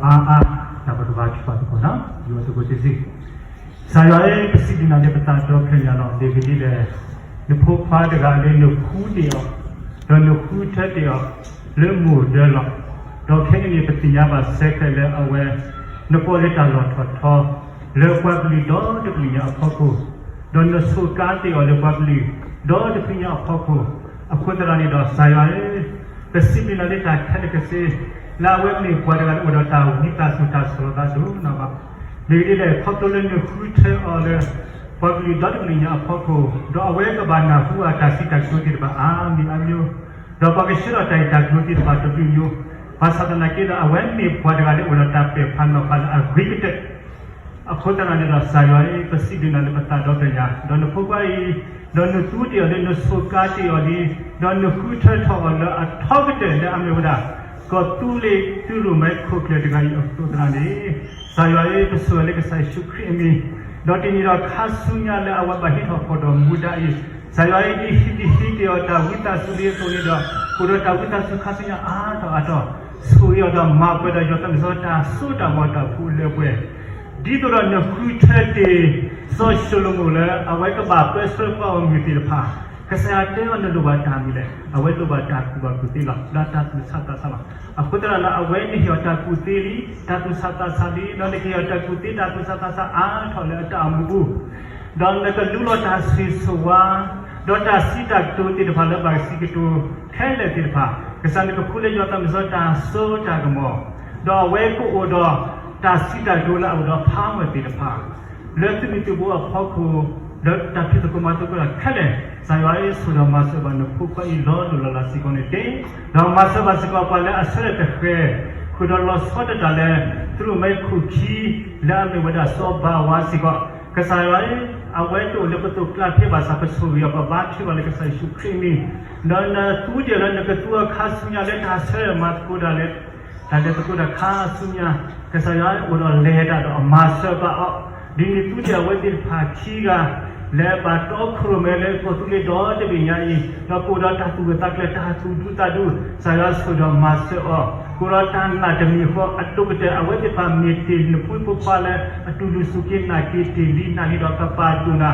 အါအါ တၢ်ပကဘါထုကဖၣ်သကိးနီၤ ယွၤသကိးတဆံ ကစၢ်ယွၤဧၢ, ပစံးဘျုးနၤလၢပသးဒီဖျၢၣ်ညါလီၤ. မ့ၢ်ဂ့ၢ်ဒ်လဲၣ်, နဖိခွါတဂၤလၢနဃုတ့ၢ်အီၤ, ဒီးနဃုထၢတ့ၢ်အီၤ လၢမိၢ်ဒၢလီၤ. ဒီးခဲကနံၣ်အံၤ ပသ့ၣ်ညါဘၣ်စဲးခဲလၢာ်အဝဲ နကိးလၢတၢ်လီၢ်ထီၣ်ထီ လၢပှၤကလုာ်ဒီတကလုာ်ညါအဖီခိၣ်, ဒီးနဆိးကါတ့ၢ်အီၤလၢပှၤကလုာ်ဒီတဖုညါအဖီခိၣ်, အဃိသတးန့ၣ်ဒီး ကစၢ်ယွၤဧၢ, ပစံးဘျုးနၤလၢတၢ်ခဲလၢာ်ခဲဆ့ လၢအဝဲမ့ၢ်ပှၤတဂၤလၢအိၣ်ဒီးတၢ်ဝံသးစူၤတၢ်ဆီၣ်လီၤသးဒိၣ်နီၢ်ဘၣ်. မ့ၢ်ဂ့ၢ်ဒ်လဲၣ် ခီဖျိလၢနဃုထၢအီၤလၢ ပှၤကလုာ်ဒီတကလုာ်ညါအဖီခိၣ်, ဒီးအဝဲကဘၣ်နၢ်ဟူအတၢ်စံးတၢ်ကတိၤသ့ၣ်တဖၣ်အါမံၤအါမံၤ, ဒီးပှၤကဆှၢလီၤတၢ်အံၤတၢ်ကတိၤသ့ၣ်တဖၣ်တဘျုးမျိုး, ဘၣ်ဆၣ်သနာ်က့ဒီး အဝဲမ့ၢ်ပှၤတဂၤလၢအိၣ်ဒီးတၢ်ပဲာ်ဖးနီၤဖးလၢအဂ့ၤကတၢၢ် အဃိသတးန့ၣ်ဒီး ကစၢ်ယွၤဧၢ, ပစံးဘျုးနၤလၢပသးဒီဖျၢၣ်ညါ, ဒီးနဖိခွါအံၤ, ဒီးနသူတ့ၢ်အီၤလံ, နဆိးကါတ့ၢ်အီၤလံ, ဒီးနဃုထၢထီၣ်အီၤလၢအထီကတၢၢ်လၢအမ့ၢ်ဝဲဒၣ် ကီၢ်သူလ့ၤသုးရိၣ်မဲခိၣ်ကျၢၢ်တဂၤအံၤအဃိသတးန့ၣ်, ကစၢ်ယွၤဧၢ, ပဆိၣ်ဂ့ၤလၢကစၢ်ယ့ၣ်ၡူးခရံာ်အမံၤ, ဒီးတနံၤဒီးခါဆူညါလၢအဝဲဘၣ်ဟံးထီၣ်ဖီၣ်ဒီးမူဒါအံၤ, ကစၢ်ယွၤဧၢ, ဒ်ဟံးဒ်ဟံးက့ၤအီၤတၢ်ဝံသးစူၤလံအသိးန့ၣ်ဒီး, အိၣ်ဒီးတၢ်ဝံသးစူၤခါဆူညါအါထီၣ်အါထီၣ်, ဆိၣ်ဂ့ၤအီၤဒီးမၤပှဲၤဒီးယွၤသးမုၢ်စီတၢ်စိတၢ်ကမီၤတၢ်ဖှူလၢပှဲၤ ဒ်သိးဒီးနဃုထၢတ့ၢ်စီၤၡလိၤမိၣ်လၢအဝဲကဘၣ်ပၢဆှၢပှၤဂီၢ်မုၢ်သ့ၣ်တဖၣ်, ကစၢ်ယွၤတဲအီၤနလိၣ်ဘၣ်တၢ်မနုၤလဲၣ်, အဝဲလိၣ်ဘၣ်တၢ်ကူၣ်ဘၣ်ကူၣ်သ့လီၤ, ဒီးတၢ်သူၣ်ဆးသးဆးလီၤ. အဃိသတးဒီး အဝဲနဟ့ၣ်အီၤတၢ်ကူၣ်သ့လံ, တၢ်သူၣ်ဆးသးဆးလံ, ဒီးနကဟ့ၣ်အီၤတၢ်ကူၣ်သ့တၢ်သူၣ်ဆးသးဆးအါထီၣ်လၢအတၢ်အိၣ်မူပူၤ ဒီးနကလူလီၤတၢ်ဆိၣ်ဂ့ၤဆိၣ်ဝါ, ဒီးတၢ်စံးတၢ်ကတိၤသ့ၣ်တဖၣ်လၢဘၣ်စံးကတိၤခဲလၢာ်သ့ၣ်တဖၣ်, ကစၢ်နကဖှူလၢယွၤသးမုၢ်စီတၢ်စိတၢ်ကမီၤ, ဒီးအဝဲကအိၣ်ဒီးတၢ်စံးတၢ်ကတိၤလၢအအိၣ်ဒီး power သ့ၣ်တဖၣ် လၢသုးမုၢ်သုးဘိအဖီခိၣ်, လၢတၢ်ဖံးသကိးမၤသကိးတၢ်ခဲလၢာ်, ကစၢ်ယွၤဧၢ, ဆိၣ်ဒီးမၤစၢၤဘၣ်နဖိခွါအံၤလီၤလိၢ်လီၤလးစ့ၢ်ကီးန့ၣ်တက့ၢ်. ဒီးမၤစၢၤဘၣ်စ့ၢ်ကီးပှၤလၢအဆၢထၢၣ်တဃဲၤ, ဃုာ်ဒီးလီၤဆီဒၣ်တၢ်လၢ သုးရိၣ်မဲခိၣ်ခံ လၢအမ့ၢ်ဝဲဒၣ်စီၤဘၤဝါစ့ၢ်ကီး, ကစၢ်ယွၤဧၢ, အဝဲတအိၣ်လၢပသိးကျါဖဲဘၣ်ဆၣ် ပဆိၣ်ဂ့ၤအီၤ ပဘါထုကဖၣ်လၢကစၢ်ယ့ၣ်ၡူးခရံာ်အမံၤ, ဒီးနသူတ့ၢ်လၢနကသူအီၤခါဆူညါလၢတၢ်ဆၢထၢၣ်မၤသကိးတၢ်လၢ တၢ်လဲၤသကိးတၢ်ခါဆူညါ, ကစၢ်ယွၤအိၣ်ဒီးလဲၤတၢ်ဒီးအမၤစၢၤဘၣ်အီၤ, ဒ်န့ၣ်သုတ့ၢ်အဝဲသ့ၣ်တဖၣ်ခံဂၤ လၢဘၣ်တီခိၣ်ရိၣ်မဲလၢကီၢ်သူလ့ၤဒီတဘ့ၣ်ညါအံၤ, ဒီးကအိၣ်ဒီးတၢ်သူၣ်ဂၢၢ်သးကျၢၤတၢ်သူၣ်ဒူသးဒူ, ကစၢ်ယွၤဆိၣ်ဒီးမၤစၢၤအီၤ, ကအိၣ်ဒီးတၢ်နာ်တမံၤဃီအဒိၣ်ကတၢၢ် အဝဲသ့ၣ်တဖၣ်မ့ၢ်တ့ၢ်နဖိဖိခွါလၢ အတူၢ်လိာ်စူၢ်က့ၤနာ်က့ၤတ့ၢ်လံနာ်လံဒီးကပာ်ဒိၣ်နၤ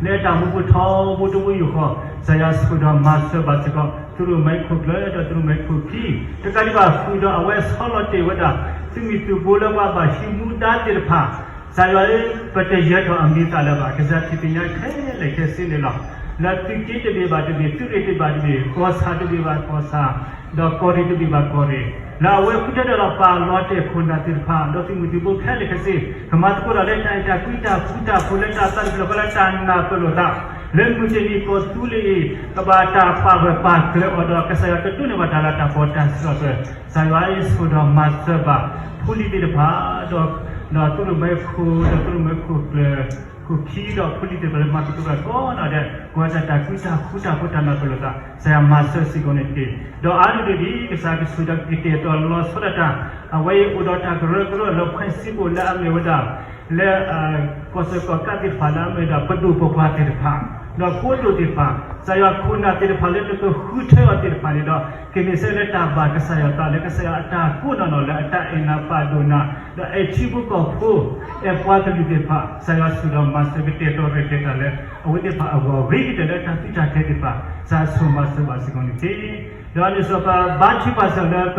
လၢတၢ်မူပူၤထီဘိတဘိယူၢ်ဃီ, ကစၢ်ယွၤဆိၣ်ဒီးမၤစၢၤဘၣ်စ့ၢ်ကီး သုးရိၣ်မဲခိၣ်ကျၢၢ်ဒီးသုးရိၣ်မဲခိၣ်ခံ, တကးဒံးဘၣ်ဃုာ်ဒီးအဝဲဆီလီၤတ့ၢ်ဝဲဒၣ် သုးမုၢ်သုးဘိလၢပှၤဘၣ်ဟံးမူဒါသ့ၣ်တဖၣ်, ကစၢ်ယွၤဧၢ, ပတယၢၤထီၣ်အမံၤသးလၢၤဘၣ်, ကစၢ်ထံၣ်သ့ၣ်ညါခဲလၢာ်ခဲဆ့န့ၣ်လီၤ. လၢသုးက့တဘ့ၣ်ဘၣ်တဘ့ၣ်, သုးရ့ၣ်တဘ့ၣ်ဘၣ်တဘ့ၣ်, ကီၢ်ဆၣ်တဘ့ၣ်ဘၣ်ကီၢ်ဆၣ်, ဒီးကီၢ်ရ့ၣ်တဘ့ၣ်ဘၣ်ကီၢ်ရ့ၣ်, လၢအဝဲဃုထၢဒီးပာ်လီၤတဲာ်ခိၣ်နၢ်သ့ၣ်တဖၣ်, ဒီးသုးမုၢ်သုးဘိခဲလၢာ်ခဲဆ့, ကမၤသကိးတၢ်လၢတၢ်အဲၣ်တၢ်ကွံတၢ်ဃူတၢ်ဖိးလၢတၢ်သးတဖျၢၣ်ဃီလၢတၢ်နၢ်ပၢၢ်လိာ်သး, လၢမုၢ်တနံၤကီၢ်သူလ့ၤအံၤ ကဘၣ်တၢ်ပာ်ဂၢၢ်ပာ်ကျၢၤအီၤဒီး ကစၢ်ယွၤကဒိးန့ၢ်ဘၣ်တၢ်လၤတၢ်ကပီၤတၢ်စံးထီၣ်ပတြၢၤ, ကစၢ်ယွၤဆိၣ်ဒီးမၤစၢၤဘၣ် ဖိလံၤသ့ၣ်တဖၣ်, ဒီး ဒီးသုးရိၣ်မဲခိၣ်, ဒီးသုးရိၣ်မဲခိၣ်ကျၢၢ်, ခိၣ်ခံဒီးဖိလံၤသ့ၣ်တဖၣ်လၢမၤသကိးတၢ်ကိးနီၢ်ဒဲး, ကွၢ်တၢ်တၢ်ကွံတၢ်ဃူတၢ်ဖိးတၢ်နၢ်ပၢၢ်လိာ်သး, ကစၢ်ယွၤမၤစၢၤစ့ၢ်ကီးန့ၣ်တက့ၢ်. ဒီးအါန့ၢ်ဒ်အံၤ, ကစၢ်ကဆိၣ်ဒီးကကတဲာ်ကတီၤလီၤဆီဒၣ်တၢ်, အဝဲအံၤအိၣ်ဒီးတၢ်ကရၢကရိလၢ ဖဲစံကိၣ်လၢအမ့ၢ်ဝဲဒၣ် လၢ ကီၢ်စၢၢ်ကီၢ်ကးသ့ၣ်တဖၣ်လၢအမ့ၢ်ဝဲဒၣ် ပဒိၣ်ပပှၢ်သ့ၣ်တဖၣ်, ဒီးကိးဒိၣ်သ့ၣ်တဖၣ်, ကစၢ်ယွၤခိၣ်နၢ်သ့ၣ်တဖၣ်လၢနကဃုထၢအီၤသ့ၣ်တဖၣ်န့ၣ်ဒီး ကမ့ၢ်စ့ၢ်လၢတၢ်ဘၣ်ကစၢ်ယွၤသးလၢကစၢ်ယွၤအတၢ်ကိးနီၢ်နီၢ်လၢအတၢ်အဲၣ်နၤပာ်ဒိၣ်နၤ, ဒီးအဲၣ်ထံဖိကီၢ်ဖိ, အဲၣ်ပှၤကလုာ်သ့ၣ်တဖၣ်, ကစၢ်ယွၤဆိၣ်ဒီးမၤစၢၤကတဲာ်ကတီၤရဲၣ်ကျဲၤတၢ်လၢ အဝဲသ့ၣ်တဖၣ်အဂီၢ် ဂ့ၤကတၢၢ်လၢတၢ်သုးတၢ်ကျဲၤသ့ၣ်တဖၣ်, ကစၢ်ဆိၣ်မၤစၢၤဘၣ်စ့ၢ်ကီးန့ၣ်တက့ၢ်. ဒီးအန့ၣ်စ့ၢ်ကီး ဘါထုကဖၣ်စ့ၢ်ကီးလၢပ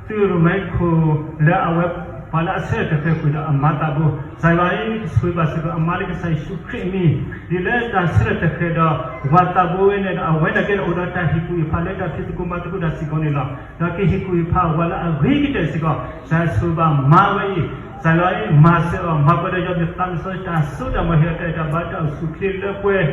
သုးရိၣ်မဲခိၣ်လၢအဝဲ ပှၤလၢအဆၢထၢၣ်တဃဲၤဃုာ်ဒီးအမါသးဘိ, ကစၢ်ယွၤအံၤ ဆိၣ်ဂ့ၤဘၣ်စ့ၢ်ကီးအမါလၢကစၢ်ယ့ၣ်ၡူးခရံာ်အမံၤ, ဒ်လၢတၢ်ဆၢထၢၣ်တဃဲၤဒီး ပှၤသးဘိဝဲန့ၣ်ဒီး အဝဲန့ၣ်ကဲအိၣ်ဒီးတၢ်ဟ့ၣ်ကူၣ်ဟ့ၣ်ဖးလၢတၢ်ဖံးသကိးမၤသကိးတၢ်စ့ၢ်ကီးန့ၣ်လီၤ. ဒီးကဟ့ၣ်ကူၣ်ဟ့ၣ်ဖးပှၤလၢအဂ့ၤကတၢၢ်စ့ၢ်ကီး, ကစၢ်ယွၤဆိၣ်ဂ့ၤဘၣ်မါဝဲအံၤ, ကစၢ်ယွၤအံၤ မၤစၢၤအီၤ မၤပှဲၤဒီးယွၤမ့ၢ်သးမုၢ်စီတၢ်စိတၢ်ကမီၤ ဟ့ၣ်အီၤတၢ်အဲၣ်တၢ်ဘါတၢ်အိၣ်ဆူၣ်အိၣ်ချ့လၢပှဲၤ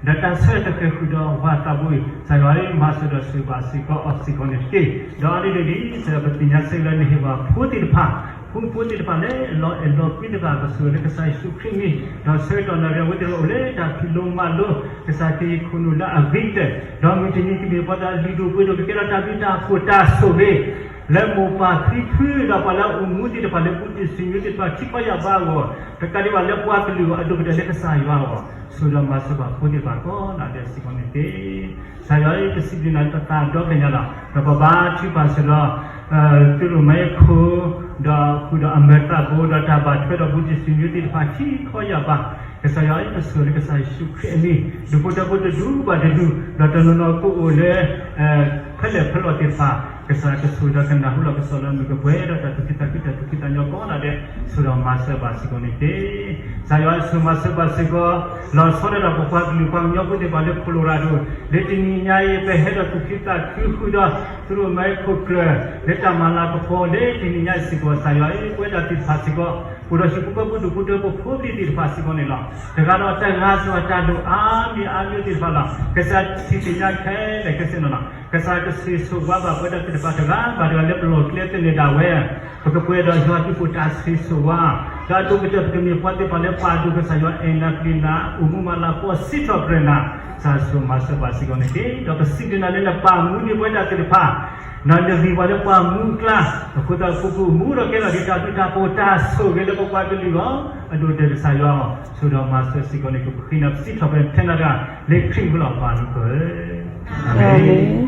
ဒီးတၢ်ဆၢထၢၣ်တဃဲၤဃုာ်ဒီးပှၤသးဘိအံၤ, ကစၢ်ယွၤအံၤ မၤစၢၤဒီးဆိၣ်ဂ့ၤဘၣ်စ့ၢ်ကီးအီၤစ့ၢ်ကီးန့ၣ်တက့ၢ်. ဒီးအါန့ၢ်ဒ်အံၤ, ပသ့ၣ်ညါစ့ၢ်ကီးလၢနဟ့ၣ်ဘၣ်ဖိသ့ၣ်တဖၣ်, ဖိဖိသ့ၣ်တဖၣ်လၢအလီၤအဲၣ်လီၤကွံသ့ၣ်တဖၣ် ကဆိၣ်ဂ့ၤလၢကစၢ်ယ့ၣ်ၡူးခရံာ်အမံၤ, ဒီးဆၢကတီၢ်နၣ်ရံၣ်အဝဲသ့ၣ်တဖၣ်အိၣ်လၢတၢ်ဖံးလိမၤလိ ကစၢ်ခရံာ်ခိၣ်နူာ်လၢအဂ့ၤကတၢၢ်, ဒီးမုၢ်တနံၤကမ့ၢ်ပှၤလၢအလုၢ်ဒိၣ်ပှ့ၤဒိၣ် ကကဲထီၣ်တၢ်ဘျုးတၢ်ဖှိၣ်တၢ်ဆိၣ်ဂ့ၤ လၢမိၢ်ပၢ်ဖံဖု ဒီးပှၤလၢအအိၣ်မူသ့ၣ်တဖၣ်လၢ ဘူးသ့ၣ်စံၣ်ညီသ့ၣ်တဖၣ် ထံကီၢ်ယၢ်ဘါအဂီၢ်, တကးဒံးဘၣ်လၢပှၤကလုာ်အဂီၢ် အဒိၣ်ကတၢၢ်လၢကစၢ်ယွၤအဂီၢ်, ဆိၣ်ဂ့ၤဒီးမၤစၢၤဘၣ်ဖိသ့ၣ်တဖၣ်ကိးဂၤဒဲးစ့ၢ်ကီးန့ၣ်တက့ၢ်. ကစၢ်ယွၤအံၤ ပစံးဘျုးနၤလၢပသးဒီဖျၢၣ်ညါလီၤ. ဒီးပဘါထုကဖၣ်စ့ၢ်ကီး သုးရိၣ်မဲခိၣ်, ဒီး ဃုာ်ဒီးအမဲာ်သးဘိ ဒီးတၢ်ဘၣ်ထွဲဒီးဘူးတံၢ်စံးမံသ့ၣ်တဖၣ် ထံကီၢ်ယၢ်ဘး, ကစၢ်ယွၤ ပဆိၣ်ဂ့ၤလၢကစၢ်ယ့ၣ်ၡူးခရံာ်အမံၤ, ဒူၣ်ဖိထၢဖိတဒူဘၣ်တဒူ, ဒီးတနီၤနီၤကအိၣ်လၢ ဖဲလဲၣ်ဖဲလဲၣ်သ့ၣ်တဖၣ်, ကစၢ်ကဆိၣ်ဂ့ၤဒီးကနၢ်ဟူလီၤကစီၣ်လၢအမုၢ်ကပှဲၤဒီးတၢ်သူၣ်ခုသးခု တၢ်သူၣ်ခုသးညီကိးဂၤဒဲး, ဆိၣ်ဒီးမၤစၢၤဘၣ်စ့ၢ်ကီးန့ၣ်တက့ၢ်. ကစၢ်ယွၤဆိၣ်မၤစၢၤဘၣ်စ့ၢ်ကီး လီၤဆီဒၣ်တၢ်ဒီးပပှၤကလုာ်ပှၤကညီဖိသ့ၣ်တဖၣ်လၢ Colorado, လၢတနံၤညါအံၤ ပဟဲဒီးသူၣ်ခုသးခုဃုာ်ဒီး သရူးမဲခိၣ်ကျၢၢ် လၢတၢ်မၤလၤကပီၤလၢတနံၤညါအံၤစ့ၢ်ကီး ကစၢ်ယွၤအံၤ ပဝဲဒၣ်သ့ၣ်တဖၣ်စ့ၢ်ကီး အိၣ်ဒီးဟံၣ်ဖိဃီဖိဒူၣ်ဖိထၢဖိဖိသ့ၣ်တဖၣ်စ့ၢ်ကီးန့ၣ်လီၤ. တဂၤဒီးတဂၤစ့ၢ်ကီး တၢ်ဒိၣ်အါမံၤအါမံၤသ့ၣ်တဖၣ်လီၤ. ကစၢ်ထံၣ်သ့ၣ်ညါခဲလၢာ်ခဲဆ့န့ၣ်လီၤ. ကစၢ်ကဆှၢဆိၣ်ဝါဘၣ်ပဝဲဒၣ်သ့ၣ်တဖၣ်တဂၤဘၣ်တဂၤလၢပလီၢ်ကျဲသန့ၤဒၣ်ဝဲ ပကပှဲၤဒီးယွၤအဘျုးအဖှိၣ်တၢ်ဆှၢဆိၣ်ဝါ, ဒီးအဒိၣ်ကတၢၢ် ပကမ့ၢ်ပှၤသ့ၣ်တဖၣ်လၢပာ်ဒိၣ်ကစၢ်ယွၤ အဲၣ်နၤပျံၤနၤ အိၣ်မူမၤလၤကပီၤ စံးထီၣ်ပတြၢၤနၤ, ကစၢ်ဆိၣ်မၤစၢၤဘၣ်စ့ၢ်ကီးန့ၣ်တက့ၢ်. ဒီးပစံးဘျုးနၤလၢနပာ်မူန့ၢ်ပဝဲဒၣ်သ့ၣ်တဖၣ်, နဂံၢ်ပှၤလၢပှၤမူအကျါ, အဃိသတး ပကအိၣ်မူဒီးကဲထီၣ်က့ၤတၢ်ဘျုးတၢ်ဖှိၣ်တၢ်ဆိၣ်ဂ့ၤလၢပပှၤကလုာ်အဂီၢ်, အဒိၣ်ကတၢၢ်ကစၢ်ယွၤ ဆိၣ်ဒီးမၤစၢၤစ့ၢ်ကီးန့ၣ် ပဃ့နၤပစံးထီၣ်ပတြၢၤနၤတဂၤ လၢခရံာ်အမံၤလီၤ ပၢ်လၢပၢ်ဧၢ, အၤမ့ၣ်.